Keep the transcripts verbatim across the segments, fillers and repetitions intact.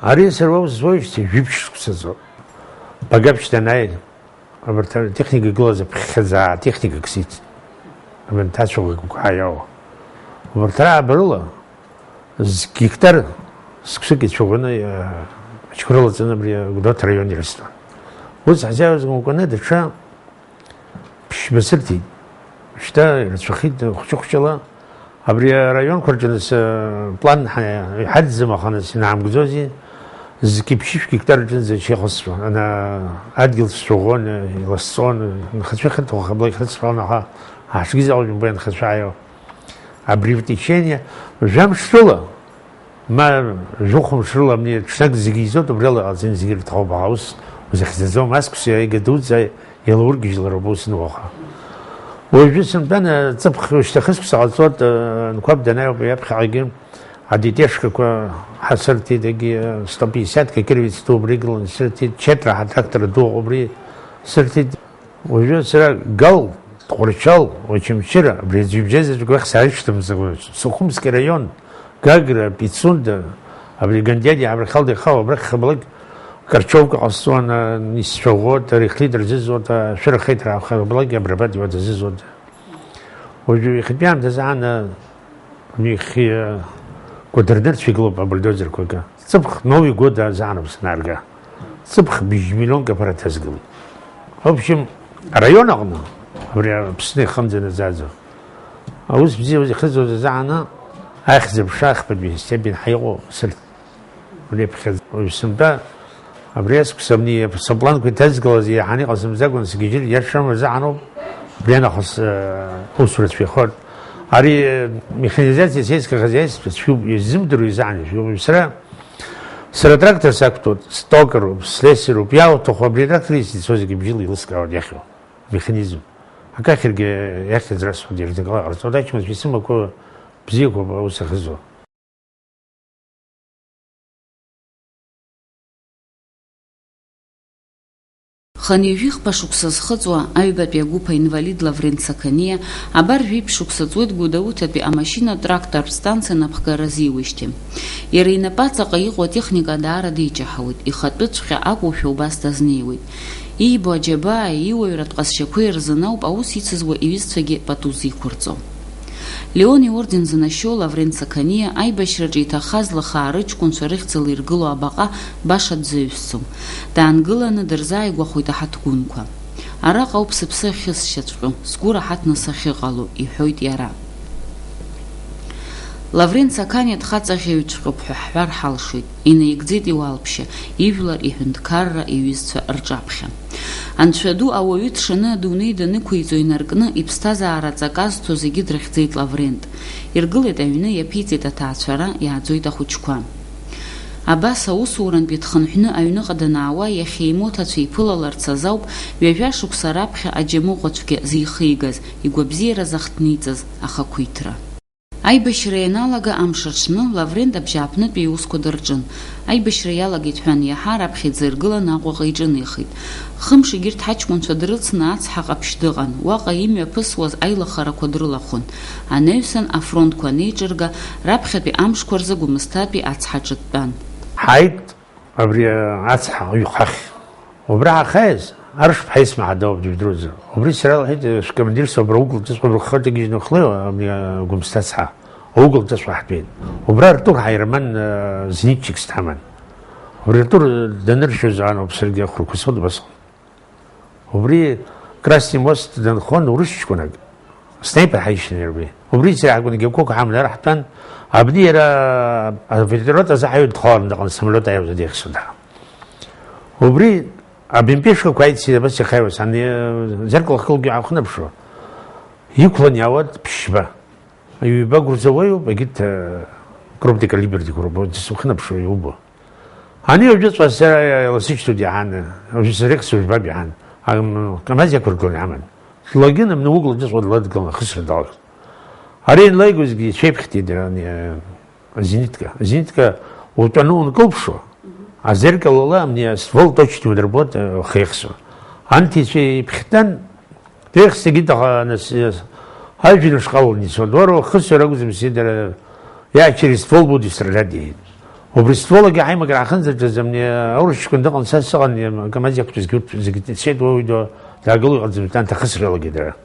Ари сара усзуеижьҭеи жәиԥшь шықәсаӡоуп. Багаԥшь данааи, абарҭ атехника игылаз аԥхьаӡа техникак сиҭ. Абанҭ ацәаӷәақәа иауа. Убарҭ раабарыла, зқьы гектар зқәсык ицәаӷәаны, э, ачқәа рылаҵаны абри Гәдоуҭа араион ирысҭон. Ус ҳзеиуазгәамкәаны даҽа ԥшьба сырҭеит. Шьҭа ирацәахеит хәҷы-хәҷыла. Абри араионқәа рҿы нас, э, план ҳа-, иҳадӡам, аха нас инаҳамгӡози, зқьы ԥшьышә гектар рҿынӡа ачеи хысҵәон. Ана адгьыл сцәаӷәон, э, иласҵон, э, нхацәа ихырҭаху хабла ихрыцҳәон, аха ҳаҽгьы заҟәык мбеи анхацәа ааиуа. Абри в течение жәамш рыла, ма жәохә мшы рыла абни ҽнак зегьы изоуп, убри ала ҟалҵаны зегьы ирҭахуп, аха ус узахьӡаӡом, аскәс иага дуӡӡа еилаургьежьлароуп ус ануаха. Уажәы сынтәан, ҵыԥх шьҭахыск сҟалҵоит, э, Анқәаб данааи ауп, иаԥхьаҟагьы адетешкақәа ҳасырҭеит, егьи, э, сто пятьдесят кекырвец ду убри гылан сырҭеит, Четра ҳатрактор ду убри сырҭеит. Уажәы сара Гал, Тҟәарчал, Очамчыра, абри аӡәы ибжьазаҵәык уахь саарышьҭымҵӡакәа, Сухумски араион, Гагра, Пицунда, абри Гандиади Абрахьалда ихала, абрахь хабалак Карчовка ҟасҵон, исцәаӷәот, рихлит рзызуот, ашәыра хеит, хабалак абрабат иуа дазызуот. Уажәы иахьатәи аамҭазы аан, Михи, Кәадырнырцә игылоуп абульдозерқәа акы. Ҵыԥх Новый год азаанаԥс наарга. Ҵыԥх быжь миллионк аԥара ҭазгылеит. В общем, араион аҟны, абри Аԥсны ихымӡанаӡаӡо, аус бзиа ихыҵуаз азааны, ахьӡ-аԥша ахԥатәи астепень ҳаиҟәо сырҭ. Уи аԥхьаӡа уажә сынтәа Абри аҵәца абни аԥсапланқәа иҭазгалаз еиҳаны иҟасымҵакәан, сгьежьыр иашам азаҳаноуп, абри анахыс, э, усура цәгьахоит. Ари, э, механизациа сельское хозяйство цәгьоуп, изымдыруа изаҳан ишәоуп. Сара, сара трактор сақәтәоуп, стокароуп, слесароуп, иауҭаху абри атрактор иццо зегьы бжьыла еилыскаауеит иахьоу механизм. Акы ахьыргьы иахьӡ расҳәоит, ирдагала ҟарҵоит, ачымазшәа исымақәоу бзиақәоуп аус ахьызуа. Хынҩажәихԥа шықәса зхыҵуа аҩбатәи агәыԥ аинвалид Лаврент Сақаниа, абар жәиԥшь шықәса ҵуеит Гәдоуҭатәи амашьына-трактортә станциа анапхгара азиуижьҭеи. Иара инапаҵаҟа иҟоу атехника даара деиҷаҳауеит, ихатәыҵәҟьа акәушәа убас дазнеиуеит. Иибо аџьабааи иуаҩратә ҟазшьақәеи рзын ауп аус ицызуа иҩызцәагьы пату зиқәырҵо. Леон иорден зынашьоу Лаврент Сақаниа аибашьраҿы иҭахаз лхаа рыҷкәынцәа рыхьӡала иргыло абаҟа баша дзаҩсӡом. Даангыланы дырзааигәахоит аҳаҭгәынқәа. Араҟа ауп сыԥсы ахьысшьаҵәҟьо, сгәы раҳаҭны сахьыҟало, иҳәоит иара. Лаврент Сақаниа дхаҵаӷьаҩцәҟьоуп ҳәа ҳҳәар ҳалшоит, инаигӡеит иуалԥшьа, ижәлар, иҳәынҭқарра, иҩызцәа рҿаԥхьа. Анцәа ду ауаҩы дшаны адунеи данықәиҵо инаркны, иԥсҭазаара аҵак азҭо зегьы дрыхьӡеит Лаврент. Иргылеит аҩны, иаԥиҵеит аҭаацәара, иааӡоит ахәыҷқәа. Абас аусурантәи дхынҳәны аҩныҟа данаауа, иахьа имоҭацәа иԥылаларц азы ауп ҩажәа шықәса раԥхьа аџьамыӷәацәгьа зихигаз, игәабзиара захҭниҵаз ахақәиҭра. Аибашьра ианалага амш аҽны Лаврент абжьааԥнытәи иусқәа дырҿын. Аибашьра иалагеит ҳәа аниаҳа, раԥхьаӡа иргыланы Аҟәаҟа иҿынеихеит. Хымш егьырҭ ҳаҷкәынцәа дрыцны ацҳа ҟаԥшь дыҟан, уаҟа имҩаԥысуаз аилахарақәа дрылахәын. Анаҩсан, афронтқәа анеиҿырга, раԥхьатәи амшқәа рзы Гәымсҭатәи ацҳаҿы дтәан. Ҳааит абри ацҳа ҩхахь. Убра ҳахьааиз, Аршԥҳа исмаҳа дауп дыжәдыруазар. Убри сара лҳәеит, шәкомандир, собра угылҵысуа, быххырҭагьежьны ухлеиуа, абни, а, Гәымсҭа цҳа. Угылҵысуа ҳтәеит. Убра ртур ҳаирман, а, зенитчик сҭаман. Убри ртур даныршьоз аан ауп саргьы ахәрақәа схыдбасҟан. Убри Красный мост данхон урыс ҷкәынак. Снайпер ҳаишьҭан иара убри. Убри сара ҳакәын, Геқәык ҳамнар ҳтәан, абни иара авертолиот азы ҳаҩы дхаларан дыҟан, самолиот аиаҳәа деихсуан ҳәа. Убри абемпешкақәа аиццеит, абас ихаҩуаз, ани, зеркало хкылгьы аахынаԥшуа, иқәлан иаауеит ԥшьба. Ҩба грузовоиуп, егьырҭ, э, крупный калибрдақәа роуп, уаҵәы сухынаԥшуа иубо. Ани уажәыҵәҟьа сара иласышьҭуеит иаҳан, уажәы сара ихсыжәбап иаҳан. Ам, КамАЗ иақәыргыланы иаман. Длакьын, амны угла дыҵәҟьа дладгылан, ахысра далагт. Ари ианлаигозгьы ицәеиԥхьеит иара, ани, а, азенитка. Азенитка утәаны ункылԥшуа, азеркалала, ани, аствол точно иудырбоит, а, ухеихсуа. Анҭ ицәеиԥхьтәан, Ех, сагьы даха, нас, э, ажәҩан шҟалон ицон. Уара ухысра акәӡам, сидара, я через ствол буду стрелять, иҳәеит. Убри стәоулагьы ҳаимакра аахынӡаҿаӡам, аурыс ҷкәын дыҟан, са сыҟан, акамаз иақәтәазгьы урҭ зегьы цеит, уа уи ду-, даагыло иҟаӡам, ҭан, ахысра иалагеит дара.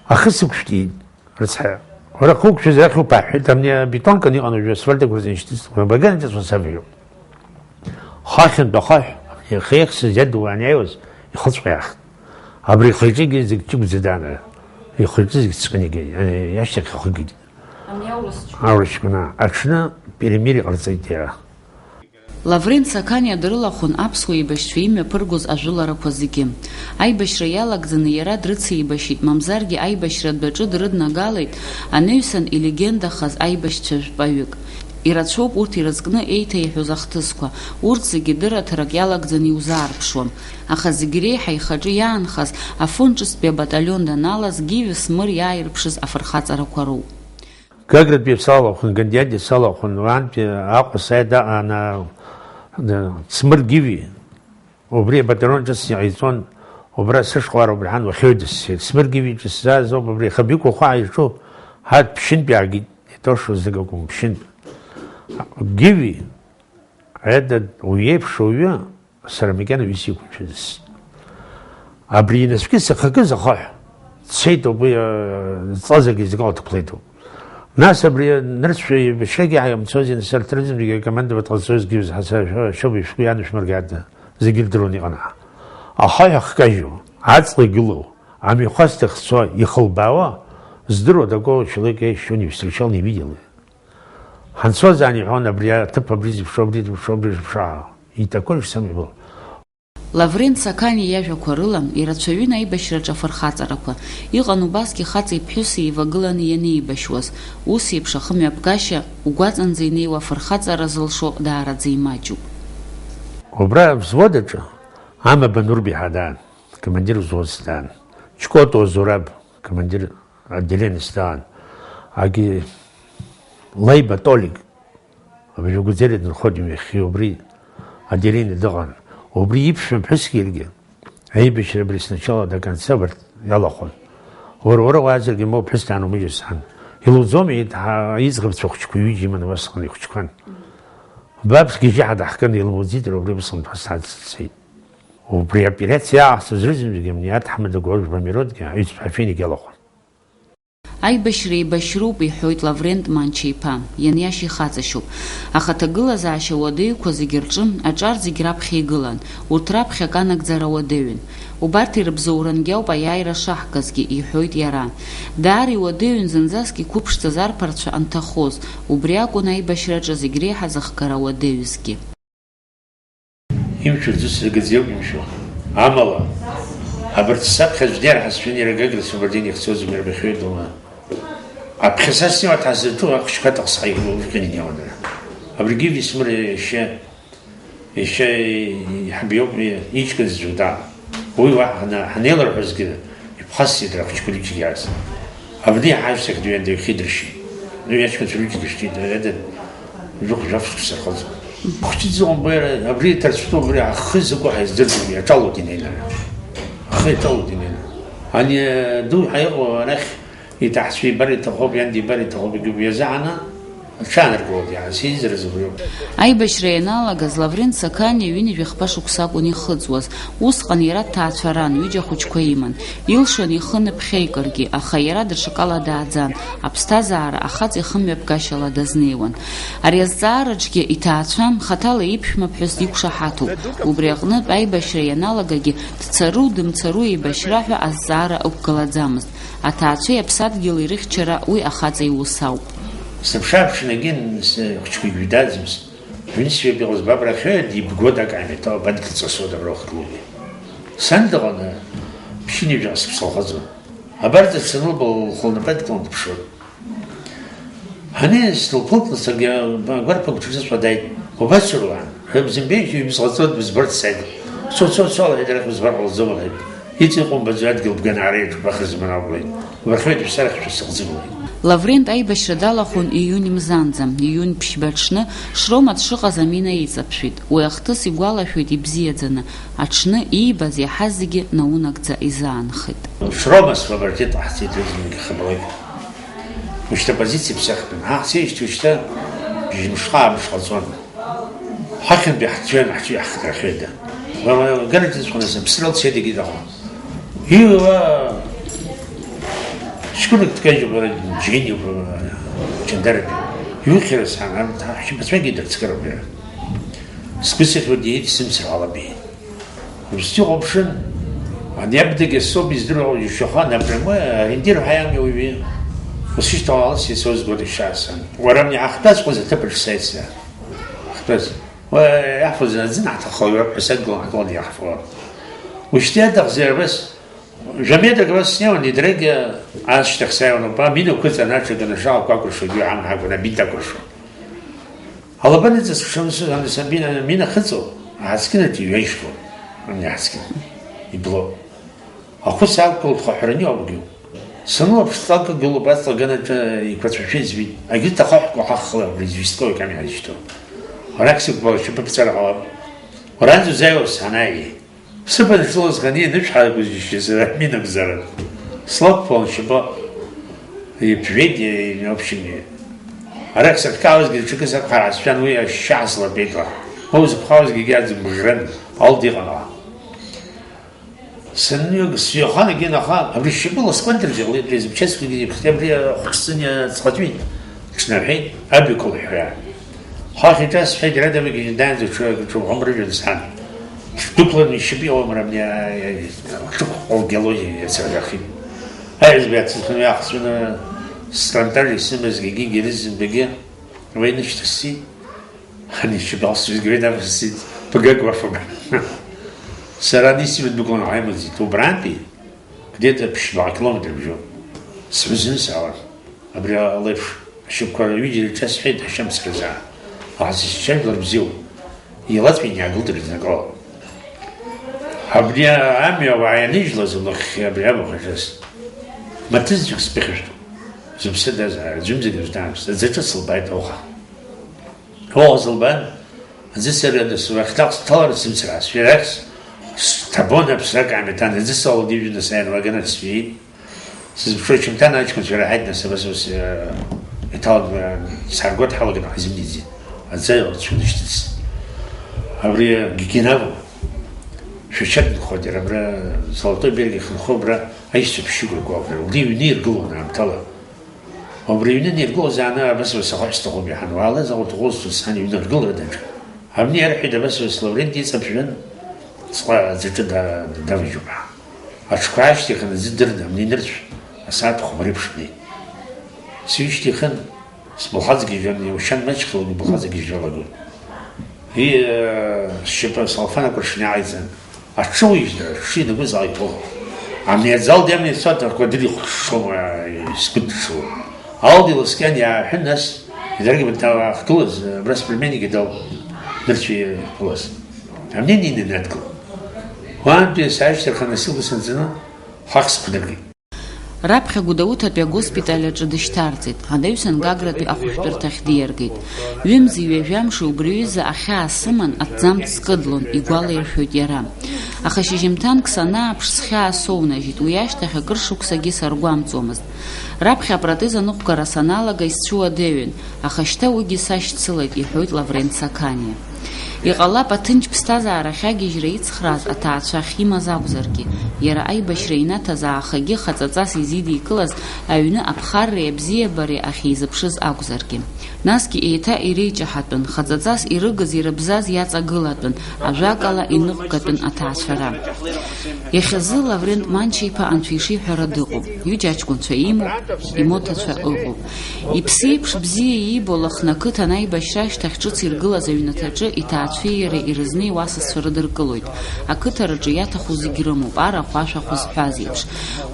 Ахы сықәшәтәит, рыцҳа. Уара ахы уқәшәаз арахь уԥаҳәҳәеит, абни абетонкан иҟан уажәы асфальт ақәырҵан ишьҭысхуан, абаган ҿыц уасабжьоуп. Хахьынтә ахаҳә, ихеихсыз иадуа аниааиуаз, ихыҵәҟьахт. Абри ихы-иҿыгьы зегь ҷыгәӡа даанара, ихы-иҿы зегь цәкынигеит, иашьҭахь ихыгеит. Ани аурыс ҷкәын? Аурыс ҷкәына. Аҽны перемир иҟарҵеит иара. Лаврент Сақаниа дрылахәын аԥсуа еибашьцәа имҩаԥыргоз ажәыларақәа зегьы. Аибашьра иалагӡаны иара дрыцеибашьит, мамзаргьы аибашьра адәаҿы дрыднагалеит анаҩсан илегендахаз аибашьцәа жәпаҩык. Ирацәоуп урҭ ирызкны еиҭаиҳәоз ахҭысқәа, урҭ зегьы дырраҭарак иалагӡаны иузаарԥшуам. Аха зегь реиҳа ихаҿы иаанхаз, Афон ҿыцтәи абаталион даналаз, Гиви Смыр иааирԥшыз афырхаҵарақәа роуп. Гагратәи салахәын, Гандиади салахәын, уантәи Аҟәа сааит, ана, Смыр Гиви, убри абаталион ҿыц иҟаиҵон, убра сышҟа уара убраҳан уахьыҩдысцеит. Смыр Гиви ҿыц заазоуп, убри Хабиқәа хәаа иҿу, ҳарҭ ԥшьынтә иаагеит, итошо зыгакәым ԥшьынтә. Гиви, Ед, уи еиԥш уаҩы сара макьана ҩыс иқәымшәаӡацт. Абри инацәкьыс ахакыз ахаҳә дцеит ауп, уи, э, ҵазаргьы зегь ала дықәлеит ауп. Нас абри нырцәшәа еибашьрагьы ҳаимцозеи, нас арҭ рызегьы акомандовать ҟазҵозгьы ҳазшәоуп, ишәгәы ианашәмыргада, зегьы ирдыруан иҟан. Ахаҳә ахкажьу, аҵла игылоу, амҩахәасҭа ахьцо ихылбаауа, здыруа такого человека я ещё не встречал, не видел. Ҳанцозаан иҳәон, абри аҭыԥ абри зеиԥшу, абри зеиԥшу, абри зеиԥшу, и такой же самый был. Лаврент Сақаниа иажәақәа рыла, ирацәаҩын аибашьраҿы афырхаҵарақәа. Иҟан убасгьы хаҵеи ԥҳәыси еивагыланы ианеибашьуаз. Ус еиԥш ахымҩаԥгашьа угәаҵанӡа инеиуа афырхаҵара зылшо даараӡа имаҷуп. Убра взвод аҿы Амаба Нурбиҳа даан, командир взвод даан. Чкотуа Зураб, командир отделение даан. Агьи Леиба Толик, абыржәы Гәыӡери дынхоит ҩахьхьи, убри отделение дыҟан. Убри иԥшәма ԥҳәысгьы иаргьы аибашьра абри сначала до конца убарҭ иалахәын. Уара, уара уаазаргьы моу ԥҳәыс даанумыжьыз, сан. Илуӡомеи, иӡӷабцәа хәыҷқәа ҩыџьа иман, убасҟан ихәыҷқәан. Баԥс гьежьы ҳадаҳкын, илмуӡит, убри убасҟан ԥҳәыс дҳаццеит. Убри аоперациа иааҳцоз рызегьы амни аҭаҳмада Гәажәба Миродгьы аҩӡԥҳа Феник иалахәын. Аибашьра еибашьроуп, иҳәоит Лаврент Манча-иԥа, ианиашьа ихаҵашьоуп. Аха аҭагылазаашьа уадаҩқәа зегьы рҿы аҿар зегь раԥхьа игылан, урҭ раԥхьа аканагӡара уадаҩын. Убарҭ ирыбзоурангьы ауп аиааира шаҳгазгьы, иҳәоит иара. Даара иуадаҩын зынӡаск иқәыԥшӡаз арԥарцәа анҭахоз, убри акәын аибашьраҿы зегь реиҳа зыхгара уадаҩызгьы. Имшәо ӡыс ргаӡа иоуп имшәо. Амала, абарҭ саԥхьа аӡә диарҳасшәан, иара Гагра Сабардин ихцоз имҩарбахьоит ума. Аԥхьа са снеиуа дҳазыртәу ахәыҷқәа ҭахсха иҟоу ужәхьан инеиуан дара. Абригьы Висмыр иашьа, иашьа иҳаб иоуп, иҷкәын зыӡәӡәа. Уи уаҳа ҳана-, ҳанеиларҳәозгьы, иԥхасҵеит рахәыҷқәа рыҷкәын иааз. Абни ҳаҩсахь дҩеин дыҩхьидыршьит. Ну, иаҷкәынцәа рыҷкәын дышьҭит, ада жәохә жәаф шықәса рхыҵуан. Хәыҷы дзыҟамбо иара, абри иҭарцәтәу, абри ахы закәу ҳаиздырӡом, иаҿалоит инеины. Ахы иаҿалоит инеины. Ани, ду ҳәа иҟоу арахь иҭаҳцәа ибар иҭахуп, иан дибар иҭахуп, егьи убри азы ҳана, аҽааныркылоит иаҳа, сеизара зыбриоуп. Аибашьра ианалагаз, Лаврент Сақаниа ҩынҩажәи хԥа шықәса акәын ихыҵуаз. Усҟан иара дҭаацәаран, ҩыџьа хәыҷқәа иман. Илшон ихы ныԥхьаикыргьы, аха иара даҽакала дааӡан, аԥсҭазаара ахаҵа ихымҩаԥгашьала дазнеиуан. Ари азҵаараҿгьы иҭаацәа, хаҭала иԥшәма ԥҳәыс диқәшаҳаҭуп. Убри аҟнытә аибашьра ианалагагьы, дцару, дымцару еибашьра ҳәа азҵаара ықәгылаӡамызт. Аҭаацәеи аԥсадгьыли рыхьчара уи ахаҵа иус ауп. Сыԥшааԥшын, егьи хәыҷқәагь ҩдаӡамызт. Ҩнысҩык иҟаз бабрахьы дибгоит акаамеҭ, абанк ҵасуа дабра уахгылоуп. Сан дыҟаны, ԥшьынҩажәаҟа сыԥсалхаҵон. Абарҵа дцаны лба лхы лнапы адкыланы дыԥшуан. Ани слыԥылт, саргьы агәарԥ агәҽанызҵәҟьа дааит. Убас руан. Ҳәа бзымбеижьҭеи ибзҟаҵо дбызбарц сааит. Цо, цо, цо, лҳәеит, арахь бызбар ҟалаӡом, лҳәеит. Иҵегь иҟоумбаӡо адгьыл бганы ара иаҿуп, ахырзманала лҳәеит. Убархьоит ишәарахьшәа сыхӡыблеит. Лаврент аибашьра далахәын ииунь мзанӡа, ииунь ԥшьба аҽны, Шрома дшыҟаз амина иҵаԥшәеит. Уи ахҭыс игәалашәоит ибзиаӡаны, аҽны иибаз иаҳаз зегьы наунагӡа изаанхеит. Шрома сфабрикет ҟаҳҵеит, рызегьы хабалак. Ушьҭа позициа ԥсахтәын. Ҳахьцеижьҭеи ушьҭа Ҩажәа мшха амш ҟаҵон. Ҳахьынтәи ҳцәеин ҳҿы иаҳхынҳәеит. Лара лганахьҵәҟьаны сыԥсра лцеит егьи аха. Иуа ҷкәынак дкажьуп, лара џьениуп, ҷандаратәи. Иухьыр сан, ҳшьапацәагьы дырцкыроуп иара. Сгәы сыхьуеит, диит сымцар ҟалаби. Ус иҟоуп шын. Ани абдагьы соуп издыруа џьушьаха, напрямую ориентир ҳәа иамоуи. Усышьҭалалас исоу згәыдышьа сан. Уара абни ахтәаз ҟәаз аҭыԥаҿ саица. Ахтәаз. Уа иаҳфоз аӡы наҳҭахо, уи аԥҳәыс адгылан ҳгылан иаҳфо. Ушьҭа иаҭахзеи абас? Жәаметрак абас снеиуан, идрагьы ашьҭахь сааиуан, уба, аминақәа ыҵан аҽакын ашаақәа акәыршо, уи аамҭақәа абинт акәыршо. Алаба ныҵасшан сыҟан, сабина, амина хыҵо, аҳаскьынаҿ иҩаишьхо, амни аҳаскьын, ибло. Ахәы саақәгылт, хаҳәраны иоугьы. Санылаԥш, ҵлак гылоуп, аҵла аганаҿы еиқәацәашәа изҩит. Агьырҭ ахаҳәқәа ҳаххылап, абри известковик амҩа ҳазышьҭоу. Арахь сықәбала шьапы ԥҵәар ҟалап. Уаранӡа узааиуаз санааи. Сыԥан шлылызхын, инышә ҳаргәызжьышьа сара минагәзаарын. Слакәԥон шьапы иԥжәеит, в общем, арахь сахькаауазгьы даҽакы сакәхар ҳасшәан, уи ашьшьаҳа слатәеит ла. Уа узыԥхауазгьы егьи аӡын быӷрын, алда иҟан ала. Сынҩаг-, сҩаханагеит, аха абри шьапыла скәантырӡ иҟалеит, абри зыбчасқәагьы иԥхьа, абри ахәыԥсыниа ҵҟатәи ҽнаҳәеит, абиқәа лҳәра. Хахь иҿасҳәеит, радамыгьежьын даанӡа ҽа-, ҽа уӷамрыжәҩан сан. Дәықәлан ишьапы иауамыр абни, а, а, ҿықәҟәа лгьалоит иацраҳәахит. Аиаӡбеи ацызхын уи ахҵәаны, стантаж исымаз гьегьигьы рызынтәагьы уа инышьҭасҵеит. Ани шьапы алсуеит, гьуеит, авсит, бгагәафуп. Сара ани сымҩа дәықәлан ҳаимыӡеит. Убрантәи где-то ԥшьба километр бжьоуп. Сҳәызны саауан. Абри ала еиԥш ашьапқәа ҩыџьа ирҿасҳәеит ашьамсхазаа. Аха сызчажәлар бзиоуп. Илаҵәин иаагылт рызнакала. Абри амҩа ауаа ианыжьлаз лыххь абри абахәаҿы маҭызҩык сԥыхьашәҭуп. Зыԥсы дазаа, аӡәымзар издаамызт, аӡы ҿыц лбааит ауха. Оӷа сылбан, аӡы сырҩада сыла ахьҭах сҭалар сымцараа, сҩарахь сҭабон аԥсрак ааимаҭан, аӡы салоуп ижәны сааин уаганы сҩеит. Сызԥшуа чымҭан аҷкәынцәа ираҳаит, нас абас ус, э, иҭалан, э, сааргоит ҳалаган ҳзымнеиӡеит. Аӡы цәынышьҭыц. Абри Гигинаву шәача дынхоит, иара абра Золотой берег ихынхо абра аишьцәа ԥшьҩык ргәы ауп, убри аҩны иргылон аамҭала. Убри аҩны иниргылозааны абас-абас ахәаԥшь сҭахуп иаҳан, уаала заҟа уҭаху узҭо сан иҩны аргылара даҿын. Абни иарҳәеит абас-абас Лаврент иҵаԥжәан, сҟа аӡаҿы да-, давыжьуп ҳәа. Аҽқәа аашьҭихын аӡы дырны, абни нырцә асааҭ хәба реиԥш днеит. Сҩышьҭихын, сбылхаҵ гьежьуан, иушьан маҷхалак убылхаҵ гьежьуалагоит. И, э, сшьапы асалфан акәыршны иааиҵан, аҽы уижьны, аҽы инагәызаалит уаҟа. Амни аӡал диамни ицоит, акәадыр ихәшшо, э, сгәыдыҽҽыло. Алди ласкьан иааҳәын, нас, идаргьы бынҭала ахгылаз, э, абра сплемянник идау, нырцәи иқәлаз. Амни нины днадгылт. Уаантәи сааишьҭырханы сылгәы санҵаны, хак сықәнаргеит. Раԥхьа Гәдоуҭатәи агоспиталь аҿы дышьҭарҵеит, анаҩсан Гагратәи ахәышәтәырҭахь диаргеит. Ҩымзи ҩажәамши убри аҩыза ахьаа сыман, аҭӡамц скыдлон, игәалаиршәоит иара. Аха шьыжьымҭанк санааԥш, схьаа соунажьит, уи ашьҭахь акыр шықәсагьы саргәамҵуамызт. Раԥхьа апротез аныҟәгара саналага исцәуадаҩын, аха шьҭа уигьы сашьцылеит, иҳәоит Лаврент Сақаниа. Иҟалап, аҭынч ԥсҭазаара ахьагьежьра ицхрааз аҭаацәа ахьимаз акәзаргьы, иара аибашьра инаҭаз аахагьы хаҵаҵас изидикылаз аҩны аԥхарреи абзиабареи ахьизыԥшыз акәзаргьы. Насгьы еиҭа иреиҷаҳатәын, хаҵаҵас ирыгыз-ирыбзаз иаҵагылатәын, ажәакала, иныҟәгатәын аҭаацәара. Иахьазы Лаврент Манча-иԥа Анцәа ишиҳәара дыҟоуп. Ҩыџьа аҷкәынцәа имоуп, имоҭацәа ыҟоуп. Иԥсы еиԥш бзиа иибо Лыхны ақыҭан аибашьра ашьҭахь ҿыц иргылаз аҩнаҭаҿы иҭаацәеи иареи ирызнеиуа асасцәа рыдыркылоит. Ақыҭараҿы иаҭаху зегь рымоуп, арахә ашәахә зҳәаз еиԥш.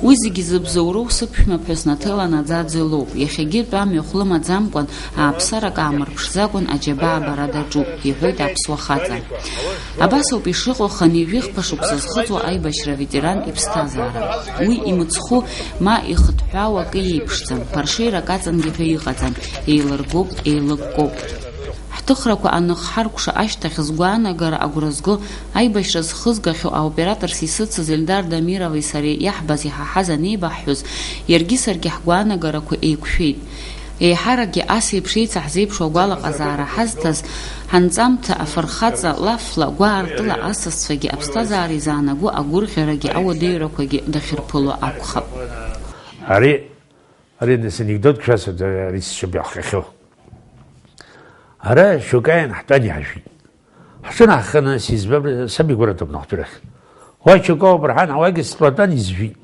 Уи зегьы зыбзоуроу сыԥшәмаԥҳәыс Наҭела наӡаӡа лоуп. Иахьагьы тәамҩахә лымаӡамкәан, ааԥсарак аамырԥшӡакәан аџьабаа абара даҿуп, иҳәоит аԥсуа хаҵа. Абас ауп ишыҟоу хынҩажәи хԥа шықәса зхыҵуа аибашьра аветеран иԥсҭазаара. Уи имыцхәы ма ихыҭҳәаау акы иеиԥшӡам, ԥаршеирак аҵангьы ҳәа иҟаӡам, еилыргоуп, еилыккоуп. Ҳҭыхрақәа аныхҳаркәша ашьҭахь, згәаанагара агәра зго, аибашьра зхызгахьоу аоператорс исыцыз Ельдар Дамирови сареи иаҳбаз иҳаҳаз анеибаҳҳәоз, иаргьы саргьы ҳгәаанагарақәа еиқәшәеит. Еиҳаракгьы ас еиԥш еицаҳзеиԥшу агәалаҟазаара ҳазҭаз, ҳанҵамҭа афырхаҵа лафла, гәаартыла асасцәагьы аԥсҭазаара изаанаго агәырӷьарагьы ауадаҩрақәагьы дахьырԥыло акәхап. Ари, ари нас анекдотк шәасҳәоит, ари сшьапы иахҟьахьоу. Ара шьоук ааин ҳтәан иаажәит. Ҳҿынаҳханы сиӡбап, саб игәараҭоуп Нахәҭырахь. Уа Чакоу Абырҳан ауаагьы сҭлатәан изжәит.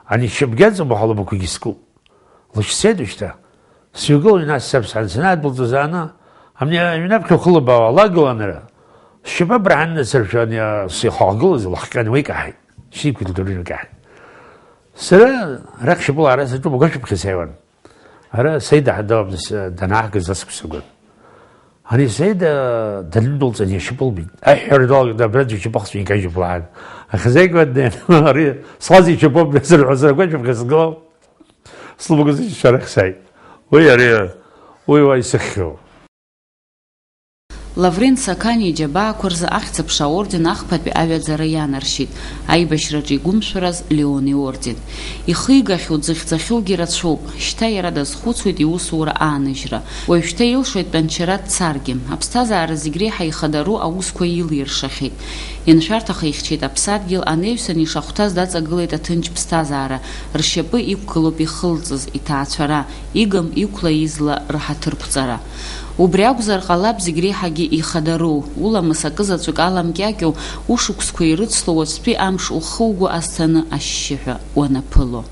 Ани шьапгьаҵоуп, аҳалабақәагьы скуп. Лыҽцеит ушьҭа. Сҩагылоит нас саԥсҳан санаадәылҵыз ааны, амни аҩнаԥхьа ухылабаауа алагыланара. Сшьапы Абырҳан насыршәа, ани сихагылаз лахҟьан уеикаҳаит. Шьеиқәа илдырҩры каҳаит. Сара арахь шьапыла ара саҿуп, агәашәыԥхьа сааиуан. Ара Саида ҳадалабны данаҳгаз ацкәсагәан. Ани Саида данындәылҵ, ани ашьапы лбеит. Аҳәҳәара далагеит, абра џьабахцәа икажьуп лҳәан. Аха Саида днеин, ари слаз ишьапоуп насырҳәа, сара агәашәыԥхьа сгылоуп. Слымгәыҵаҿ шьарахь сааит. Уи ари, уи уа исыхьхьоу. Лаврент Сақаниа иџьабаақәа рзы Ахьӡ-аԥша аорден ахԥатәи аҩаӡара ианаршьеит, аибашьраҿы игәымшәараз Леон иорден. Ихигахьоу, дзыхьӡахьоугьы рацәоуп, шьҭа иара дазхәыцуеит иусура ааныжьра. Уажәшьҭа илшоит тәанчара дцаргьы, аԥсҭазаара зегь реиҳа ихадароу аусқәа илиршахьеит. Ианшәарҭаха ихьчеит аԥсадгьыл, анаҩсан ишахәҭаз даҵагылеит аҭынч ԥсҭазаара, ршьапы иқәгылоуп ихылҵыз, иҭаацәара, игым иқәла-изла рҳаҭырқәҵара. Убри акәзар ҟалап зегь реиҳагьы ихадароу, уламыс акызаҵәык аламкьакьоу, ушықәсқәа ирыцло уаҵәтәи амш ухы-угәы азҭаны ашьшьыҳәа уанаԥыло.